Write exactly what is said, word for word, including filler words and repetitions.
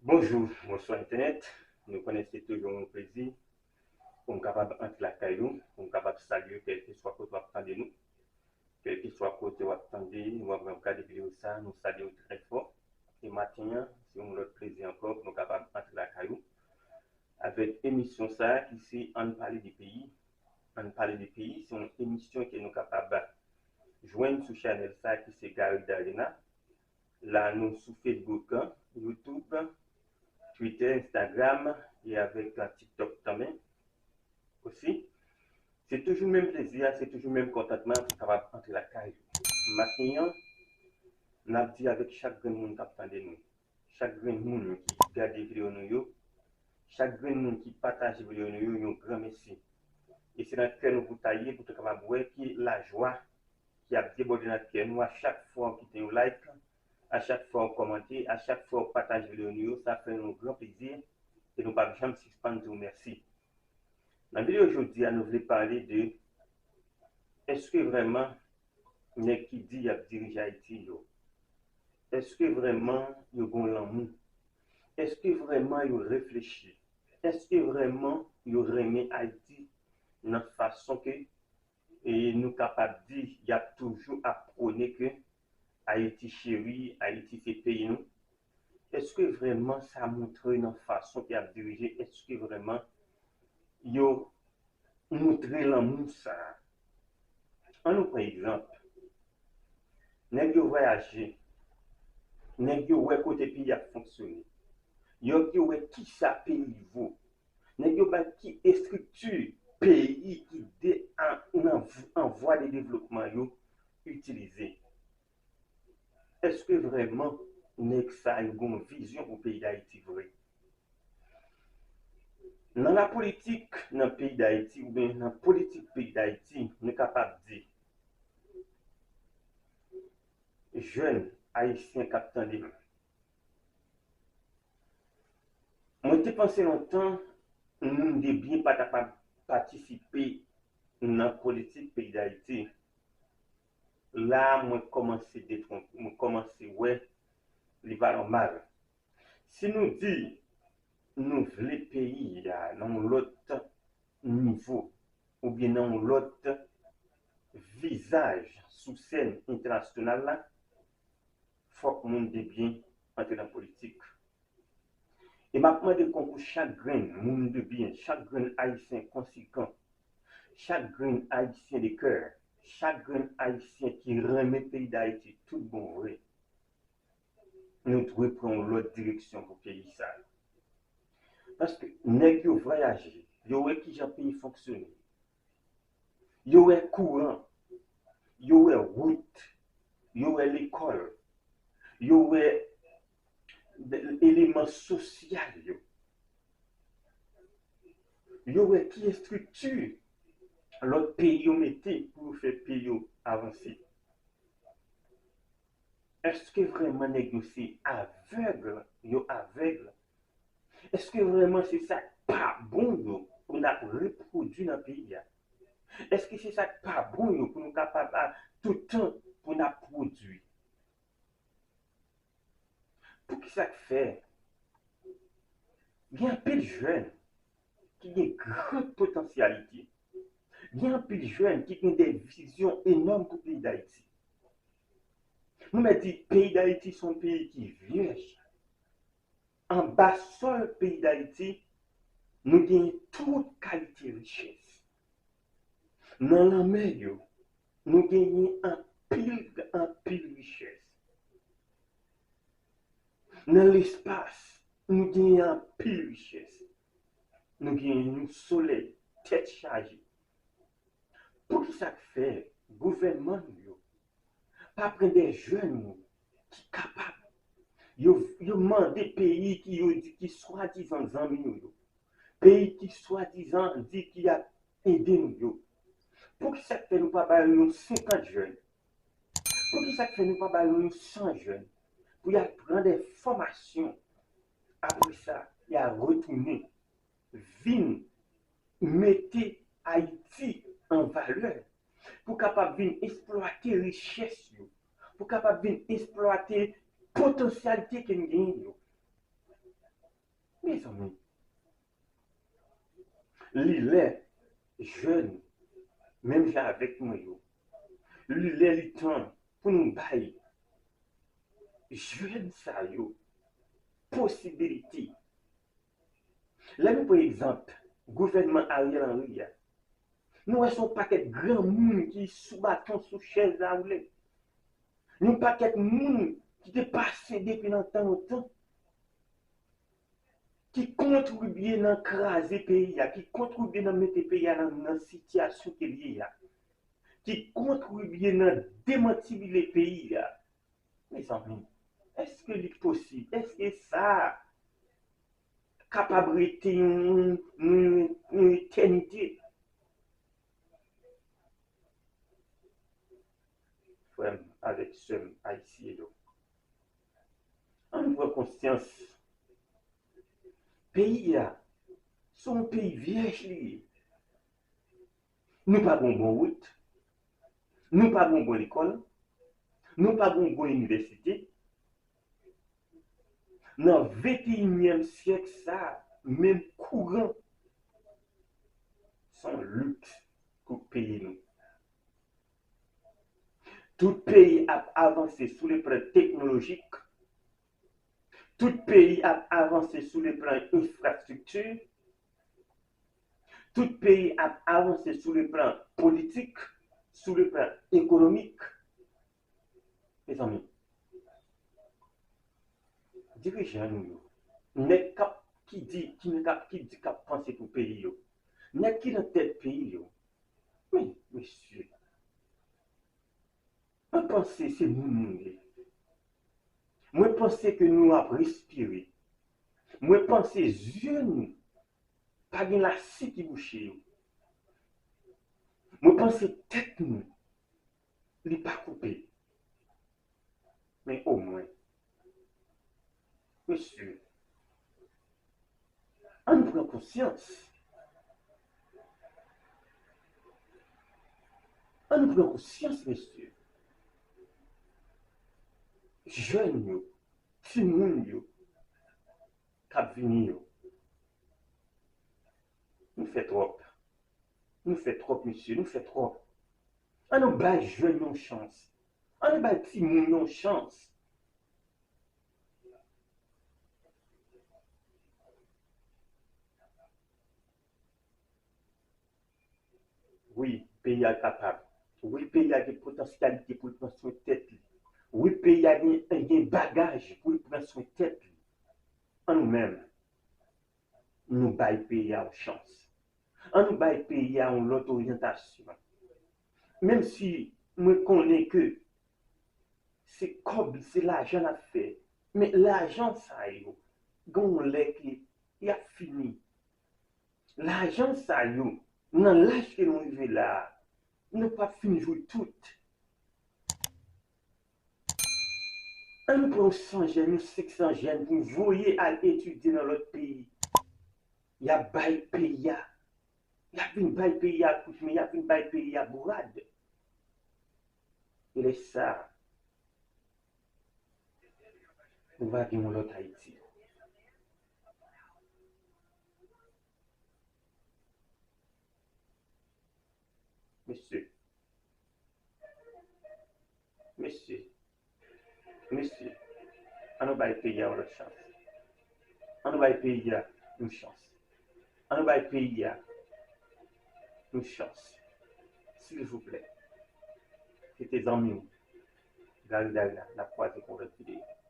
Bonjou, bonswa entènèt. Nou konnen se toujou yon plezi pou m kapab antre lakay ou, pou m kapab salye w kèlkeswa kote w ap tande nou. Kèlkeswa kote w ap tande, w ap, w ap gade videyo sa, nou salye w trè fò. E maten an, se yon lòt plezi ankò pou nou kapab antre lakay ou avèk emisyon sa a ki se Ann pale de peyi. Ann pale de peyi, se yon emisyon ke nou kapab jwenn sou chanèl sa a ki se Gary Darena. La nou sou Facebook, YouTube, Twitter, Instagram e avèk TikTok tanmen osi. Se toujou menm plezi a, se toujou menm kontantman pou kapab antre lakay ou. Maten an, n ap di avèk chak grenn moun k ap tande nou, chak grenn moun ki gade videyo nou yo, chak grenn moun ki pataje videyo nou yo, yon gran mèsi. E se nan kè nou pou ta ye, pou te kapab wè ki lajwa ki ap debòde nan kè nou a chak fwa w kite yon like, a chak fwa w kòmante, a chak fwa w pataje videyo nou yo, sa fè nou yon gran plezi e nou p ap janm sispann di w mèsi. Nan videyo jodi a, nou vle pale de èske vrèman nèg ki di y ap dirije Ayiti yo, èske vrèman yo gen lanmou? Èske vrèman yo reflechi? Èske vrèman yo renmen Ayiti nan fason ke e nou kapab di y ap toujou ap pwone ke Ayiti cheri, Ayiti se peyi nou? Èske vrèman sa montre nan fason ke y ap dirije? Èske vrèman yo montre lanmou sa a? An nou pran egzanp. Nèg yo vwayaje. Nèg yo wè kote peyi ap fonksyone. Nèg yo wè kisa peyi vo. Nèg yo bay ki estrikti peyi ki de, an, nan, an vwa de devlopman yo itilize. Èske vrèman nèg sa yo gen yon vizyon pou peyi Dayiti vre? Nan lapolitik nan peyi Dayiti oubyen nan politik peyi Dayiti, nou kapab di jèn ayisyen k ap tande m. Mwen te panse lontan moun de byen pa ta pa patisipe nan politik peyi Dayiti. La mwen kòmanse detwonpe, mwen kòmanse wè li pa nòmal. Si nou di nou vle peyi a nan yon lòt nivo oubyen nan yon lòt vizaj sou sèn entènasyonal la, fòk moun de byen antre nan politik. E m ap mande konkou chak grenn moun de byen, chak grenn ayisyen konsikan, chak grenn ayisyen de kè, chak grenn ayisyen ki renmen peyi Dayiti tout bon vre, nou dwe pran yon lòt direksyon pou peyi sa. Paske nèg yo vwayaje, yo wè kijan peyi fonksyone. Yo wè kouran, yo wè wout, yo wè lekòl, yo wè eleman sosyal yo. Yo wè ki estrikti lòt peyi yo mete pou yo fè peyi yo avanse. Èske vrèman nèg yo se avèg, yo avèg? Èske vrèman se sa k pa bon yo pou n ap repwodui nan peyi a? Èske se sa k pa bon yo pou nou kapab a toutan pou n ap pwodui? Poukisa k fè gen anpil jèn ki gen gran potansyalite, gen anpil jèn ki gen de vizyon enòm pou peyi Dayiti? Nou mèt di peyi Dayiti se yon peyi ki vyèj. Anba sòl peyi Dayiti, nou genyen tout kalite richès. Nan lanmè yo, nou genyen anpil, anpil richès. Nan lespas, nou genyen anpil richès. Nou genyen yon solèy tèt chaje. Poukisa k fè gouvènman nou yo pa pran de jèn moun ki kapab? Yo, yo mande peyi ki yo di ki swadizan zanmi nou yo, peyi ki swadizan di ki ap ede nou yo. Poukisa k fè nou pa ba yo yon senkant jèn? Poukisa k fè nou pa ba yo yon san jèn pou y al pran de fòmasyon? Apre sa, y a retounen vin mete Ayiti an valè, pou kapab vin eksplwate richès yo, pou kapab vin eksplwate potansyalite ke n genyen yo. Mezanmi, li lè jèn, menm jan avèk mwen yo, li lè li tan pou nou bay jèn sa yo posibilite. Lè nou pran egzanp gouvènman Ariel Henry a, nou wè se yon pakèt granmoun ki sou baton, sou chèz lawoule. Yon pakèt moun ki te pase depi nan tan lontan, ki kontribye nan kraze peyi a, ki kontribye nan mete peyi a nan, nan sitiyasyon ke l ye a, ki kontribye nan demantibile peyi a. Mezanmi, èske li posib? Èske sa kapab rete yon, yon, yon etènite? Frè m avèk sè m ayisyen yo, ann pran konsyans. Peyi a, se yon peyi vyèj li ye. Nou pa gen yon bon wout. Nou pa gen yon bon lekòl. Nou pa gen yon bon inivèsite. Nan venteyinyèm syèk sa, menm kouran, se yon liks pou peyi nou. Tout peyi ap avanse sou le plan teknolojik. Tout peyi ap avanse sou le plan enfrastrikti. Tout peyi ap avanse sou le plan politik, sou le plan ekonomik. Mezanmi, dirijan nou yo, nèg k ap, ki di, ki nèg k ap, ki di k ap panse pou peyi yo, nèg ki nan tèt peyi yo, men, mesye, mwen panse se moun nou ye. Mwen panse ke nou ap respire. Mwen panse zye nou pa gen lasi ki bouche yo. Mwen panse tèt nou, li pa koupe. Men omwen, mesye, ann pran konsyans. Ann pran konsyans, mesye. Jèn yo, timoun yo, k ap vini yo. Nou fè twòp. Nou fè twòp, mesye, nou fè twòp. Ann nou bay jèn yon chans. Ann nou bay timoun yon chans. Wi, peyi a kapab. Wi, peyi a gen potansyalite pou l pran swen tèt li. Wi, peyi a gen, gen bagaj pou l pran swen tèt li. An nou menm, nou bay peyi a yon chans. An nou bay peyi a yon lòt oryantasyon. Menm si mwen konnen ke se kòb, se lajan n ap fè, men lajan sa yo, gen yon lè ke y ap fini. Lajan sa yo, nan laj ke nou rive la a, nou p ap fin jwi tout. Ann pran yon san jèn, yon senk san jèn pou voye al etidye nan lòt peyi. Y ap bay peyi a, y ap vin bay peyi a kout men, y ap vin bay peyi a bourad. E lè sa a, nou va gen yon lòt Ayiti. Mesye, mesye, mesye, ann nou bay peyi a yon lòt chans. Ann nou bay peyi a yon chans. Ann nou bay peyi a yon chans. Silvouplè. Se te zanmi w, Gary Daya. N ap kwaze pou yon lòt videyo.